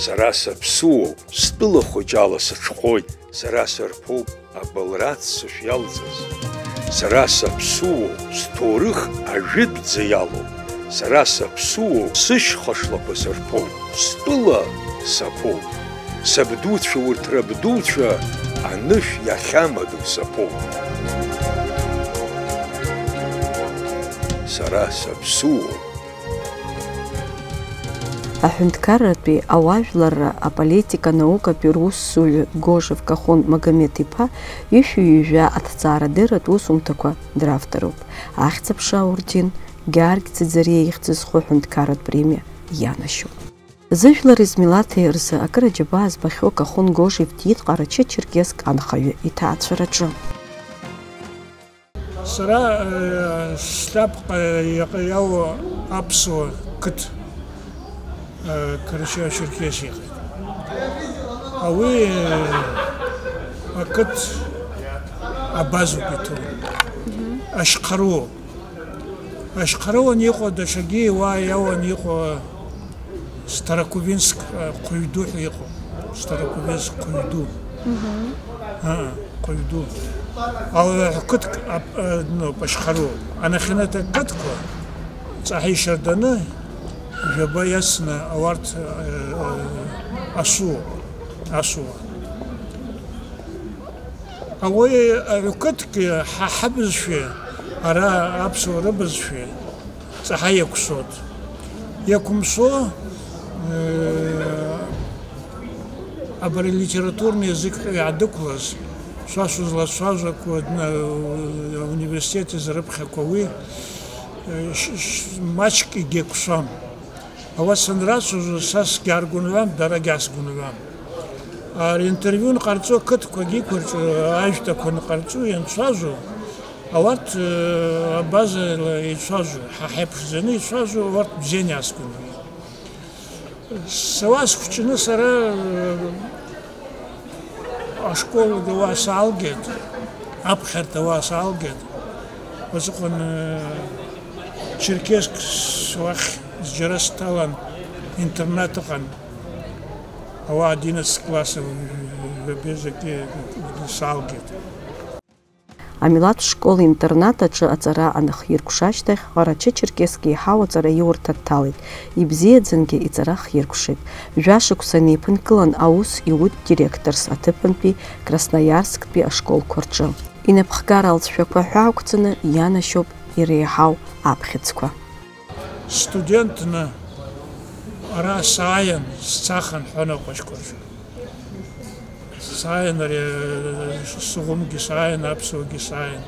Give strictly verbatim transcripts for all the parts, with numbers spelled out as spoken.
Сара саԥсуоуп, стәыла хәыҷ ала сыҽхәоит, сара сырԥоуп абылра аццышә иалҵыз. Сара саԥсуоуп, сҭоурых ажәытәӡа иалоуп. Сара саԥсуоуп, сышьха шлақәа сырԥоуп, стәыла саԥоуп. Сабдуцәа урҭ рабдуцәа анышә иахьамадоу саԥоуп. Сара саԥсуоуп. Аҳәынҭқарратәи ауаажәларра аполитика анаукатәи русзуҩы Гожев Кахун Магомеҭ-иԥа ишәи ҩажәа аҭҵаарадырратә усумҭақәа дравторуп. Ахьӡ-аԥша аорден Георги Ӡиӡариа ихьӡ зху аҳәынҭқарратә премиа ианашьоуп. Зыжәлари змилаҭи рзы акыр аџьабаа збахьоу Кахун Гожев диит Ҟарачы-Черкесск анхаҩы иҭаацәараҿы. Сара, э, сшьапҟа иаҟа-, иалоу аԥсуа қыҭ, э, Қарачаево-Черкесиа иҟеит. Ауи, э, ақыҭ абазоуп иҭоу. Мгм. Ашьхаруоуп. Ашьхаруан иҟоу, даҽагьы уа иауан иҟоу. Старокубинск, э, хәыҩ ду ҳәа иҟоуп. Старокубинск хәыҩ ду. Мгм. Аа, хәыҩ ду. Ауаҩы ҳқыҭк ап-, э, ну, пашьхароуп. Анахьанатә ақыҭқәа ҵаҳәа ишьарданы, жәаба иацны ауарҭ, э, э, асу, асуа. Ауаҩы аҩ-, қыҭк ҳа ҳабызшәа, ара аԥсуа рыбызшәа, Ҵаҳа иақәсоит. Иақәымсо, э, абри алитературный язык ҳәа иаадәықәлаз, сашәа злацәажәақәа, э, ауниверситет изы рыԥхьақәа уи, э, ш-, ш-, маҷк егьақәсуам. Ауаса анрацәажәо, са сгьааргәынҩуам, дарагьы ааргәынҩуам. Ари интервиу нҟарҵо, қыҭқәагьы иқәырҵо, ажәтәақәа нҟарҵо ианцәажәо, Ауарҭ, э, абазала ицәажәо, ҳа ҳаиԥшӡаны ицәажәо, ауарҭ бзианы иаасгәынҳәуеит. Сара схәыҷны сара, э, ашкол ауаа саалгеит, аԥхьарҭа ауаа саалгеит. Уаҵәҟьа, э, Черкесск уахь зџьара сҭалан, интернат ыҟан. Ауаа одиннадцать класс, э, саалгеит. Амилаҭ школ-интернат аҿы аҵара анахиркәша ашьҭахь, Ҟарачы-Черкесск еиҳау аҵараиурҭа дҭалеит, ибзиаӡангьы иҵара хиркәшеит. Жәашықәса неиԥынкылан аус иуит директорс аҭыԥантәи Красноиарсктәи ашколқәа рҿы. Инапхгара алҵшәақәа ҳәаақәҵаны ианашьоуп иреиҳау абӷьыцқәа. Студентны ара сааиан, сцахан ҳәа аныҟәашьқәа рҿы. Сааин ари, э, сыӷәымгьы сааин, аԥсуагьы сааин,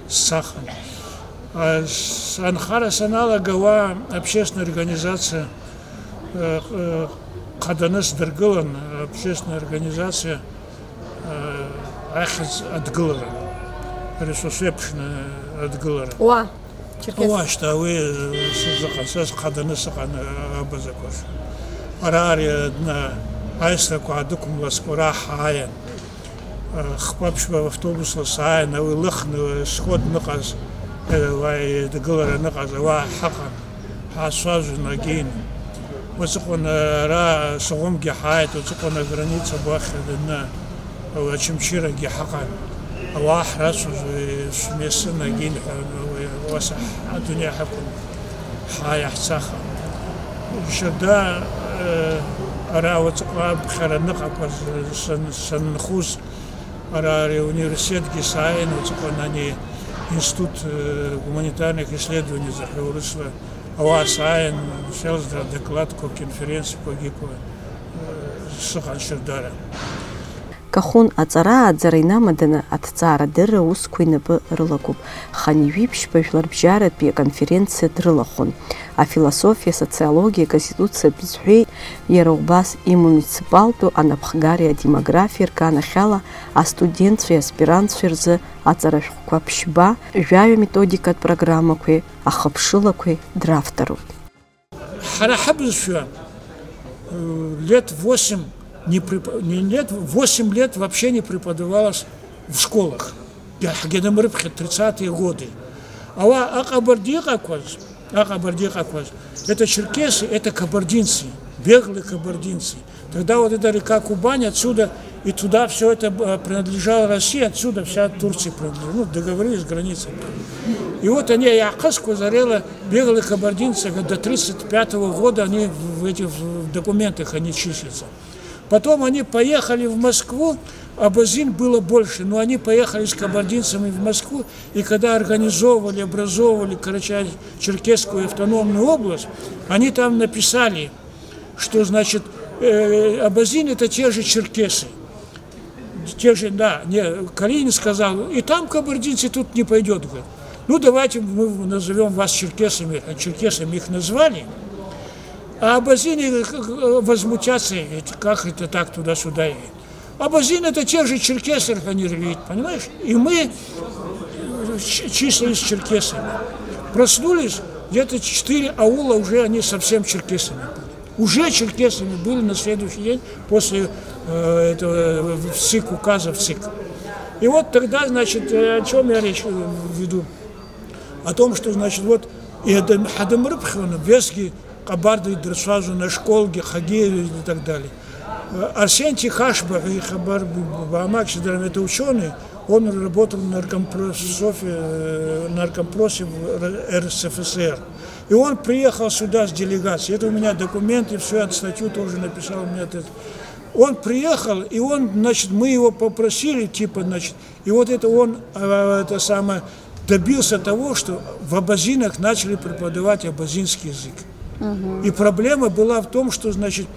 сцахан. А, с-, анхара саналага, уа общественная организация, э, э, хаданы сдыргылан, общественная организация, э, ахьӡ адгылара, ресурс еиԥшны адгылара. Уа. Черкес. Уашьҭа уи, э, сзыҟан, сара схаданы сыҟан, э, абазақәа рҿы. Ара ари, э, дна-, аисрақәа аадәықәымлацкәа ара ҳааиан. Э, хԥа-ԥшьба автобусла сааин, ауи лыхны, э, сход ныҟаз, э, уа идгылара ныҟаз, ауаа ҳаҟан, ҳацәажәон агьин. Уаҵәҟьа, э, ара Соӷәымгьы ҳааит, уаҵәҟьа аграница уахь дна-, Очамчырагьы ҳаҟан, ауаа ҳрацәажәо, шәмесын агьин ҳәа, уаса адунеи ҳақәын, ҳааи ҳцаха. Шьарда, э, ара уаҵәҟьа аԥхьара ныҟақәаз сан-, санынхоз, ара ари ауниверситетгьы сааин, уаҵәҟьа ани институт, э, гуманитарных исследований заҳәа урысла, Ауаа сааин, сеилзда докладқәа, конференциақәагьы, э, сыҟан шьардара. Кахун аҵара ааӡара инамаданы аҭҵаарадырра аусқәа инапы рылакуп. Ханҩажәи ԥшьба жәларбжьаратәи аконференциа дрылахәын. Афилософиа, асоциологиа, аконституциатә зҳәеи, иара убас имуниципалтәу анапхгареи адемографиеи рганахьала астудентцәеи аспирантцәеи рзы аҵара шәҟәқәа ԥшьба, жәаҩа методикатә программақәеи ахыԥшылақәеи дравторуп. Ҳара ҳабызшәа, э, лет восемь не препо-, не лет, восемь лет вообще не преподавалось в школах. Ҳгьадамрыԥхьеит тридцатые годы. Ауаа аҟабарди ыҟақәаз, аҟабарди ыҟақәаз, это черкесы, это кабардинцы. Беглые кабардинцы. Тогда вот эта река Кубань отсюда, и туда все это э, принадлежало России, отсюда вся Турция принадлежала. Ну, договорились, границы. И вот они, я Каскузарела, беглые кабардинцы, до тридцать пятого года они в этих документах они числятся. Потом они поехали в Москву, абазин было больше, но они поехали с кабардинцами в Москву, и когда организовывали, образовывали Карачаево-Черкесскую автономную область, они там написали, что, значит, э, абазин — это те же черкесы. Те же, да, не, Калинин сказал, и там кабардинцы, тут не пойдет, говорит. Ну, давайте мы назовем вас черкесами, а черкесами их назвали. А абазины возмутятся, ведь как это так туда-сюда. Абазин — это те же черкесы, они рвут, понимаешь? И мы чисто из черкесами. Проснулись, где-то четыре аула уже они совсем черкесами были. Уже черкесами были на следующий день после э, этого э, ВЦИК, указа ВЦИК. И вот тогда, значит, э, о чем я речь э, веду? О том, что, значит, вот и это Хадамрыбхион, Весги, Къабарда и Драцвазу, Нашколги, Хагеев и так далее. Арсентий Хашба, и Хабар Бамак, это ученый, он работал в наркомпрософе, наркомпросе в РСФСР. И он приехал сюда с делегацией. Это у меня документы, всю эту статью тоже написал. Мне это... Он приехал, и он, значит, мы его попросили, типа, значит, и вот это он, это самое, добился того, что в абазинах начали преподавать абазинский язык. Угу. И проблема была в том, что, значит,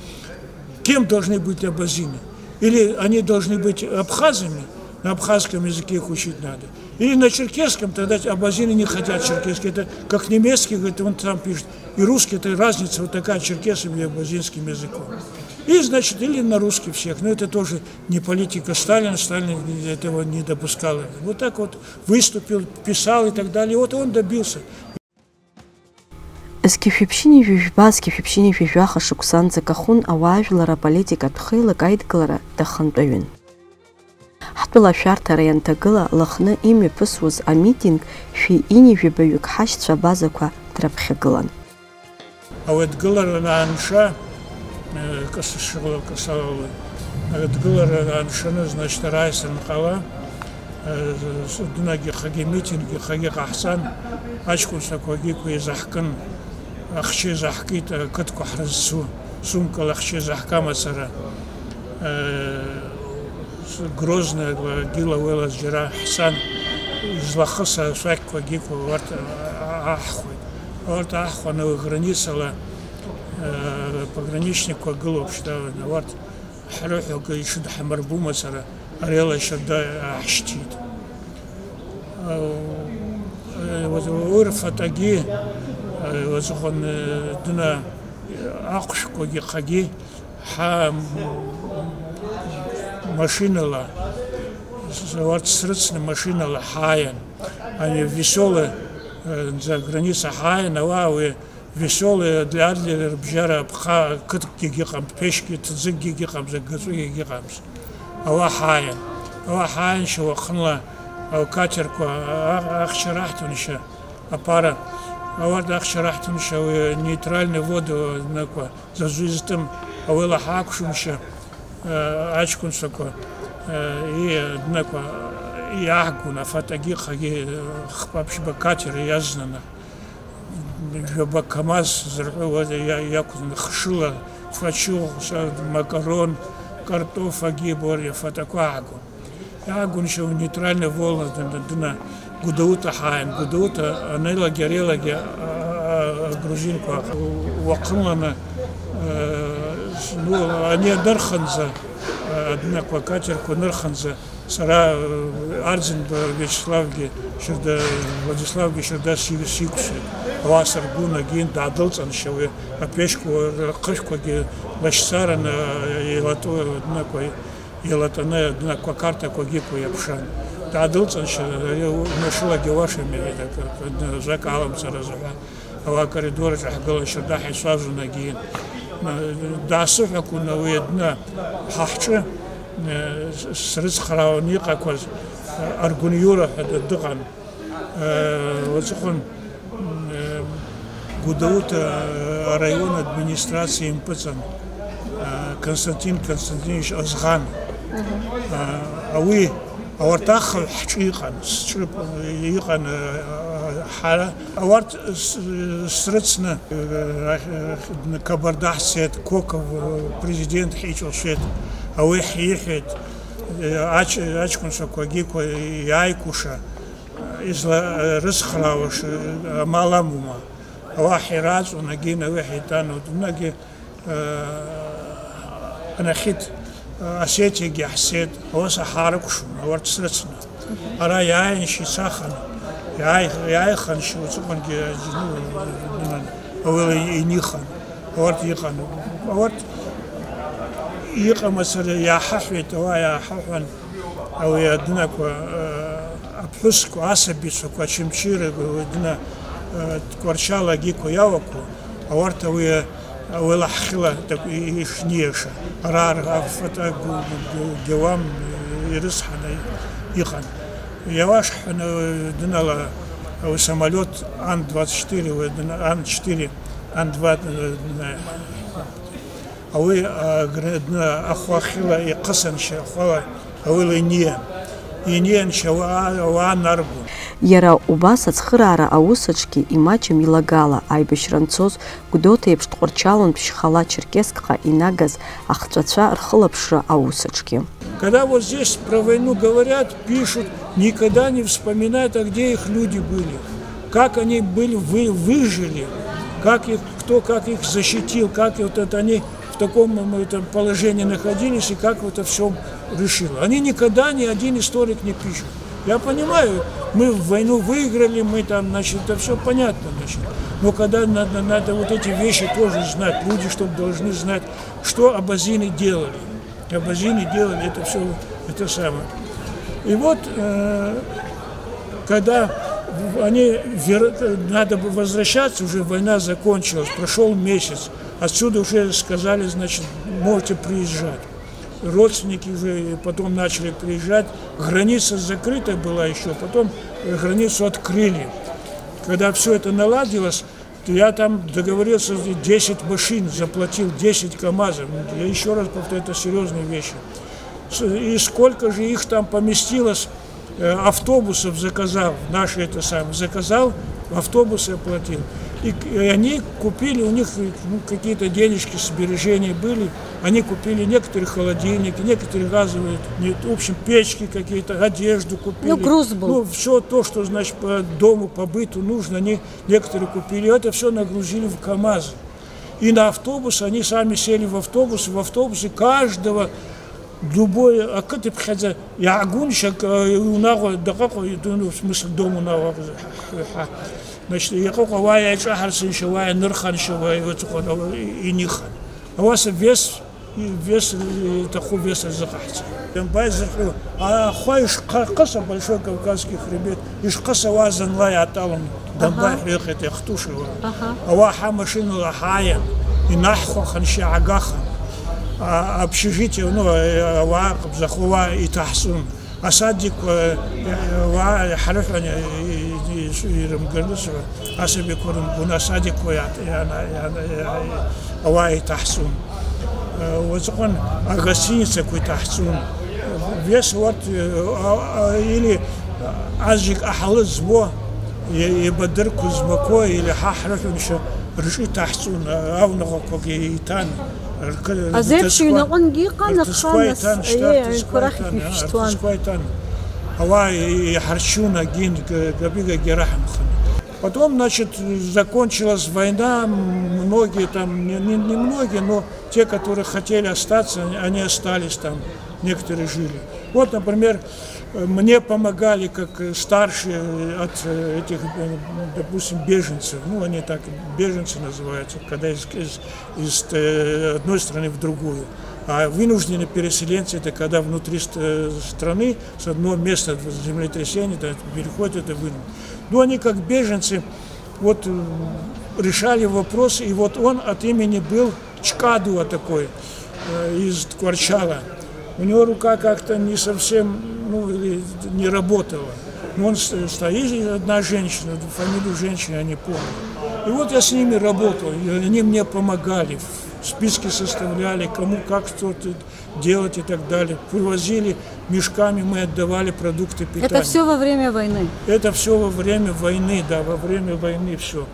кем должны быть абазины? Или они должны быть абхазами, на абхазском языке их учить надо. Или на черкесском, тогда абазины не хотят черкесский. Это как немецкий, говорит, он там пишет. И русский, это разница вот такая черкесским и абазинским языком. И, значит, или на русский всех. Но это тоже не политика Сталина, Сталин этого не допускал. Вот так вот выступил, писал и так далее. Вот он добился. Зқьи жәшәи ԥшьынҩажәи жәба, зқьи жәшәи ԥшьынҩажәи жәаха шықәсанӡа Кахәын ауаажәлар аполитикатә хеилак аидгылара дахантәаҩын. Ҳтәыла ашәарҭара ианҭагыла, Лыхны имҩаԥысуаз амитинг шәи ҩынҩажәи жәабаҩык ҳашьцәа абазақәа драԥхьагылан. Ауеидгылара анша, касышала, касалала, ауеидгылара аншаны, значит, ара исанҟала, дынагьы хагьы митинггьы хагьы ҟаҳҵан, аҷкәынцәақәагьы еизаҳкын, ахчы еизаҳкит, ақыдқәа ҳрызцу, сумкала ахчы еизаҳкама сара. Грознола, Гилауела џьара ҳцан, излахысыз ашәақьқәагьы уарҭ аҳхәеит. Уарҭ аҳхәаны границала пограничникқәа гылоуп шьҭа, уарҭ ҳрыҳәо акы ишыдҳамырбо мацара, арела шьарда аҳшьҭит. Уи рфатагьы уаҵәҟьаны дына ахәшәқәагьы хагьы ҳа машинала, уарҭ срыцны машинала ҳааиан, ани веселы, нӡа граница ҳааиан, ауаа уи веселы Адлер рыбжьара аԥха қыҭкгьы ыҟам, ԥешьгьы ҭӡыкгьы ыҟам, гаҵәыгьы ыҟам. Ауаа ҳааиан, ауаа ҳааианшьа уахынла акатерқәа ахьча раҳҭоншьа, аԥара, ауарда ахьча раҳҭоншьа уи нейтральные воды, накәа, заҵәы изтым ауела ҳаақәшәымшьа, аҷкәынцәақәа, и, днакәа, иаҳгон афатагьы хагьы хԥа-ԥшьба катер иазнаны, жәаба КамАЗ зырҳәо уа иа-, иақәын хшыла, фачух, макарон, картоф агьи бор афатақәа аагон. Иаагәыншьо нейтральный волна дына Гәдоуҭа ҳааин, Гәдоуҭа анеилагьы ареилагьы агрузинқәа уахынланы, ну, ани анырхынӡа, аднақәа акатерқәа нырхынӡа, сара Арӡынба Виачеславгьы шьарда, Владиславгьы шьарда сикәсеит. Ауаа сыргәынагьын, даадәылҵаншьа уи аԥешьқәа рхышәқәагьы лашьцараны еилатәоу аднақәа. Илатәаны аднақәа, акартақәагьы иқәу иаԥшан. Даадәылҵыншьа, машәыргьы уашам, иҳәеит, акы, акы, жак аламҵаразы ҳәа. Ауаа акоридор аҿы ҳгылан, шьарда ҳаицәажәон агьи. Даасыҳәақәон уи адна ҳа ҳҿы, срыцхраауан иҟақәаз, Аргәын Иура ҳәа дыҟан. Уаҵәҟьан Гәдоуҭа араион администрациа импыҵан, Константин Константинович Озӷан. Уи, ауарҭ ахаҩ ҳҿы иҟан, сҿы иҟан, ҳара, ауарҭ срыцны, Кабарда ҳцеит, Коков, президент ҳиҿылшеит, ауи ҳиҳәеит, аҷ-, аҷкәынцәақәагьы иааикәыша, изла-, рыцхраауаша амал амоума? Ауаа ҳираҵәон, агьина уи ҳитәан, уи дунагьы, э, анахьит, э, Осетиагьы ҳцеит, ауаса ҳаарыкәшон, ауарҭ срыцны. Ара иааин шьицахан, иааих-, иааиханшь уҵыхәангьы, ну, дунан, ауила инихан, ауарҭ иҟан. Ауарҭ иҟамацара иааҳаҳәеит, ауаа иааҳаҳәан, ауи адунақәа, э, аԥҳәысқәа, асабицәақәа, Очамчыра, Гәдоуҭа, Тҟәарчалагьы иқәу иауақәоу, ауарҭ ауи, ауи лаҳхьыла такә-, ишниаша. Ара ар-, афата гу-, гу-, гу-, гьауам ирыцҳаны иҟан. Иауашҳәаны, дунала, ауи самолиот Ан двадцать четыре, уи дна-, Ан четыре, Ан два, э, дна-, Ауи, а, гры-, дна-, ахәахьыла ихысаншьа, ахәала ауила иниан. Инианшьа ауаа, ауаа наргон. Иара убас ацхыраара аус аҿгьы имаҷым илагала аибашьра анцоз Гәдоуҭа еиԥш Тҟәарчалынтә шьхала Черкесск-ҟа инагаз ахҵәацәа рхылаԥшра аус аҿгьы. Когда вот здесь про войну говорят, пишут, никогда не вспоминают, а где их люди были, как они были, вы-, выжили, как их, кто как их защитил, как вот это они в таком, м, этом положении находились и как это всё решило. Они никогда, ни один историк не пишет. Я понимаю, мы войну выиграли, мы там, значит, это всё понятно, значит. Но когда надо, надо вот эти вещи тоже знать, люди чтоб должны знать, что абазины делали. Абазины делали это всё, это самое. И вот, э, когда в-, они вер-, надо бы возвращаться, уже война закончилась, прошёл месяц, отсюда уже сказали, значит, можете приезжать. Родственники уже потом начали приезжать, граница закрыта была ещё, потом, э, границу открыли. Когда всё это наладилось, я там договорился, десять машин заплатил, десять КамАЗов. Я ещё раз повторю, это серьёзные вещи. С-, и сколько же их там поместилось, э, автобусов заказал, наши это самое, заказал, автобусы оплатил. И к-, и они купили, у них, ну, какие-то денежки, сбережения были, они купили некоторые холодильники, некоторые газовые, нет, в общем, печки какие-то, одежду купили. Ну, груз был. Ну, всё то, что, значит, по дому, по быту нужно, они некоторые купили. Это всё нагрузили в КамАЗы. И на автобус, они сами сели в автобус, в автобусе каждого, любое, акы дыԥхьаӡа, иаагәыншьак, э, унагъуа, даҟаҟа, ну, в смысле, дом унагъуа, ҳа, значит, иаҟаҟа уа иаҿаҳарсыншьа, уа ианырханшьа, уа иуаҵәҟьа, уа инихан. Ауаса вес И вес, э, иҭаху вес азыҟаҳҵа. Дамбаи зырҳәо, ахәа ишхъа-, хъыса, Большой Кавказский хребет, ишхысауа зынла иаатәалон, Дамбаи Аҳа. ҳәа иҟеит, иахтушауа. Аҳа. Ауаа ҳамашьынала ҳааиан, инаҳхәаханшьа иаагахан, а, общежитие, ну, э, ауаа ҟабзахуа иҭаҳҵон. Асадикқәа, э, ауаа ҳрыҳәан, э, э, э, ирымгарыцәа, асабиқәа рымгәаны асадикқәа иа-, иана-, иана-, иа-, ауаа иҭаҳҵон. Э, уаҵәҟьан агостиницақәа иҭаҳҵон. Вес урҭ, э, а, а, или азик аҳалы збо, е-, ибадырқәа збақәо, или ҳа ҳрыҳәамшьа рҿы иҭаҳҵон, а-, аунаҟақәагьы иҭан. Ркы-, Азеиԥш рҭыӡқәа, иҩнаҟынгьы иҟан, рҭыӡқәа аха нас, иҭан, шьҭа еи, рҭыӡқәа аҩнқәа рахь иҭан, ишәышьҭуан. Рҭыӡқәа иҭан. Ауаа и-, иҳарчун, агьин, г-, габигагьы раҳамхын. Потом, значит, закончилась война, м-, многие там, не, не, не многие, но те, которые хотели остаться, они, они остались там, некоторые жили. Вот, например, э, мне помогали как, э, старшие, э, от, э, этих, э, допустим, беженцев. Ну, они так, беженцы называются, когда из, из, из, э, одной страны в другую. А вынужденные переселенцы — это когда внутри ст-, э, страны с одного места землетрясение, да, переходит это вынужденно. Ну, они как беженцы, вот, э, решали вопрос, и вот он от имени был Чкадуа такой, э, из Тҟәарчала. У него рука как-то не совсем, ну, или не работала. Но он с-, стоит, и одна женщина, фамилию женщины я не помню. И вот я с ними работал, и они мне помогали, списки составляли, кому как что-то делать и так далее. Привозили мешками, мы отдавали продукты питания. Это всё во время войны? Это всё во время войны, да, во время войны всё.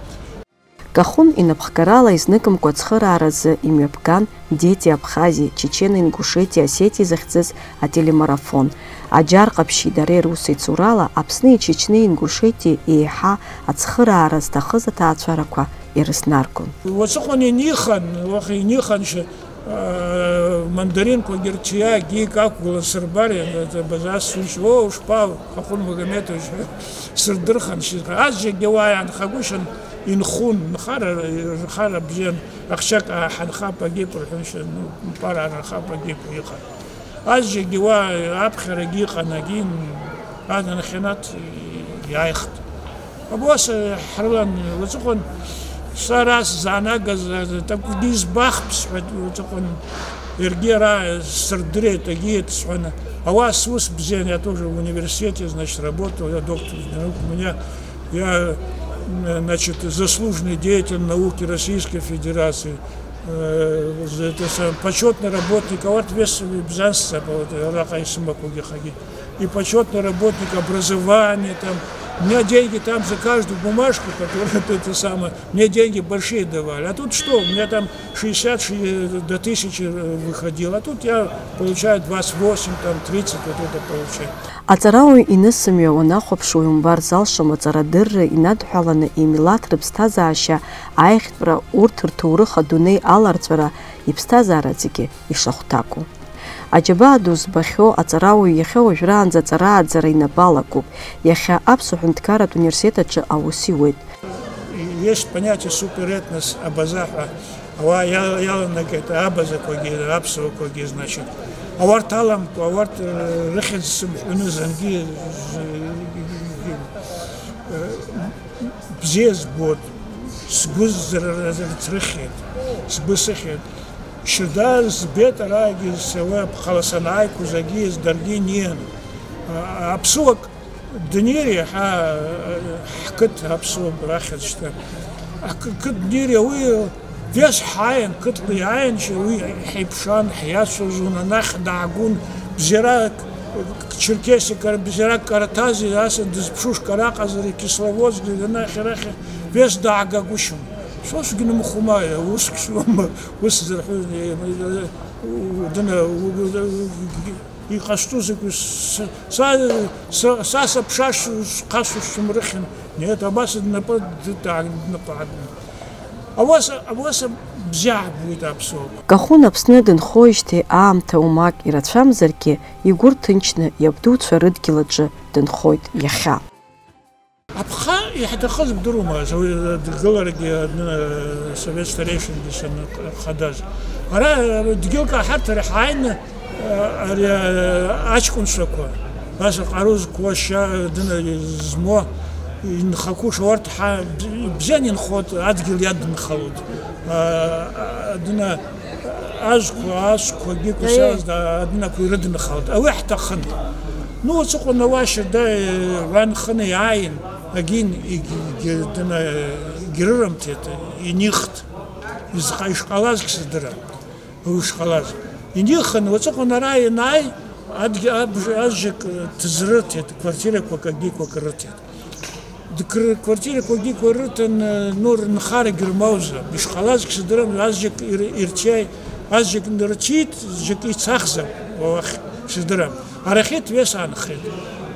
Кахун инапхгарала изныкымкәа ацхырааразы имҩаԥган Дети Абхазии, Чечено-Ингушетии, Осетии захьӡыз ателемарафон. Аџьар Ҟаԥшьи дареи русеицурала Аԥсни Чечнеи Ингушетии еиҳа ацхыраара зҭахыз аҭаацәарақәа ирызнаргон. Уаҵәҟьа инихан, уаха инихан шьа, аа, мандаринқәагьы рчиагьы иқәгылан сырбар, ианбазасуишь, оо, ушԥа, Кахун Магометович, сырдырхан, шьа, азегьы уа иаанхагәышьан, инхун, нхара, нхара бзиан, ахчак ааҳанхап, агьип рҳәон, шьа, ну, пара аархап, агьип иҟан. Азегьы уа аԥхьарагьы ыҟан, агьин, анахьанат иааихт. Абас ҳрылан, уаҵәҟьан сара сзаанагаз такәгьы избахп сҳәеит, уаҵәҟьан иаргьы ара сырдырит, агьиит сҳәан. Ауаа сус бзиан, я тоже в университете, значит, работал, я доктор наук, у меня, я, м, значит, заслуженный деятель науки Российской Федерации. Э, за это сам-, почётный работник, а вот вес Бзанского, вот, Рака Исымакуги Хаги. И почётный работник образования, там. Мне деньги там за каждую бумажку, которую это самое, мне деньги большие давали. А тут что, у меня там шестьдесят ши-, до тысячи, э, выходило. А тут я получаю двадцать восемь, там, тридцать, вот это получаю. Аҵарауаҩ инысымҩа уанахәаԥш, уаҩ умбар залшом аҵарадырра инадҳәаланы имилаҭ рыԥсҭазаашьа аиӷьтәра, урҭ рҭоурых адунеи аларҵәара, иԥсҭазаара зегьы ишахәҭаку. Аџьабаа ду збахьоу аҵарауаҩ иахьа уажәраанӡа аҵарааӡара инапы алакуп, иахьа Аԥсуа ҳәынҭқарратә университет аҿы аус иуеит. Есть понятие суперэтнос, абаза ҳәа. Ауаа иа-, иаланагеит абазақәагьы, аԥсуақәагьы, значит. Ауарҭ аламкәа, ауарҭ, э, рыхьӡ сымҳәаны зынгьы, э, бзиа збоит, сгәы зрыцрыхьит, сгәы сыхьит. Шьыда збеит арагьы сара бхала санааиқәыз агьиз даргьы иниан. А-, аԥсуак Днеир иаҳа, э, ҳқыҭ аԥсуа рахьӡ шьҭа. Ақы-, қыҭ Днеир уи вес ҳаиан, қыҭла иааин, уи ҳиԥшаан, ҳиацәажәон, анахь даагон, бзиарак, черкесик, бзиарак Каратази, ас дызԥшуш Караҟазари, Кисловодски, анахь арахь вес даагагәышьон. Сосгьы нымхәма, уск сиуама, ус зырҳәоз, э, э, дына, у-, у-, у-, Иҟасҵозеи, с-, са, са, са саԥшаш, схасу сымрыхьын. Нет, абас днапы дыҭаан, днапы аадны. Ауаса, ауаса бзиа ҳбоит аԥсуа. Кахун Аԥсны дынхоижьҭеи аамҭа умак ирацәамзаргьы, игәы рҭынчны иабдуцәа рыдгьыл аҿы дынхоит иахьа. Аԥха иаҳҭахыз бдыруама, дгыларагьы, Совет старейшингьы санхадаз. Ара дгьылк аҳарҭар ҳааины, ари аҷкәынцәақәа, ас аҟару зқәу, ашьа дына змоу, инхақәу шауарҭ ҳа-, бзиан инхот, адгьыл иадынхалот. Дына Азқәа, азқәагьы Кәасаз адынақәа ирыдынхалт. Ауи ҳҭахын. Ну, уаҵәҟьа ауаа шьарда, э, уанханы иааин, агьин, егь-, егь-, дына, егьрырымҭеит, инихт. Изҟа-, ишҟалазгь сыздырам. Уи шҟалаз. Инихын, уаҵәҟьа ара ианааи, адгь-, аб-, азжак, э, дызрыҭеит, квартирақәак, агьиқәак рыҭеит. Дкр-, квартирақәагьы рыҭан, ну, рынхарагьы рмоузар, ишҟалазгь сыздырам, азжак ир-, ирчаи, азжак нырчит, зжак ицахзар, уахь сыздырам. Арахьы ҭвес аанхеит.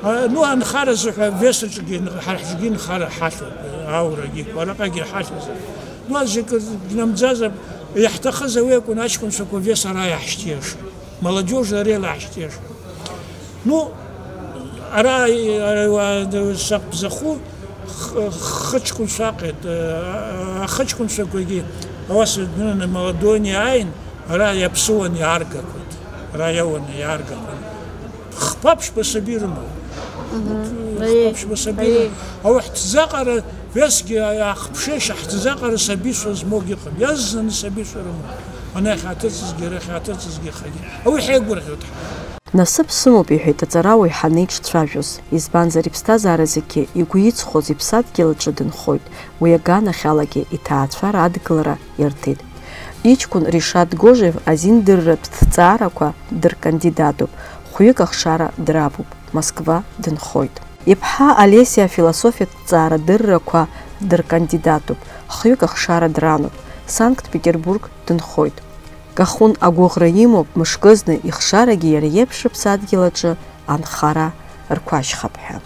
А, ну, анхара зыҳәа весаҿгьы н-, ҳара ҳҿгьы нхара ҳахьоуп, аурагьы, араҟагьы ҳахьызар. Ну, азжак намӡазар, иаҳҭахыз ауи акәын, аҷкәынцәақәа вес ара иаҳшьҭиаша. Молодёжь арела иаҳшьҭиаша. Ну, ара, ара, ара, сакәзаху х-, хыҷкәынцәаҟьеит, а, ахыҷкәынцәақәагьы, ауаса днырны молодой иааин, ара иаԥсыуан иааргақәеит, ара иауаны иааргақәеит. Хԥа-ԥшьба саби рымоуп. Мгм. Хԥа-ԥшьба саби рымоуп. Ауаҳәҭӡаҟара весгьы ахԥшеишь аҳҭӡаҟара сабицәа змоугь ыҟам. Иазӡаны сабицәа рымоуп. Анахь аҭыҵызгьы, арахь аҭыҵызгьы, ахагьы. Ауи ҳаигәырӷьоит ҳара. Насыԥ сымоуп, иҳәеит аҵарауаҩ ҳанеиҿцәажәоз, избанзар иԥсҭазаара зегьы игәы иҵхоз иԥсадгьыл аҿы дынхоит, уи аганахьалагьы иҭаацәара адгылара ирҭеит. Иҷкәын Ришат Гожев азиндырратә ҭҵаарақәа дыркандидатуп, хәҩык ахшара драбуп, Москва дынхоит. Иԥҳа Олеси афилософиатә ҭҵаарадыррақәа дыркандидатуп, хҩык ахшара дрануп, Санкт-Петербург дынхоит. Кахәын агәыӷра имоуп мышкызны ихшарагьы иара иеиԥш рыԥсадгьыл аҿы анхара рқәашьхап ҳәа.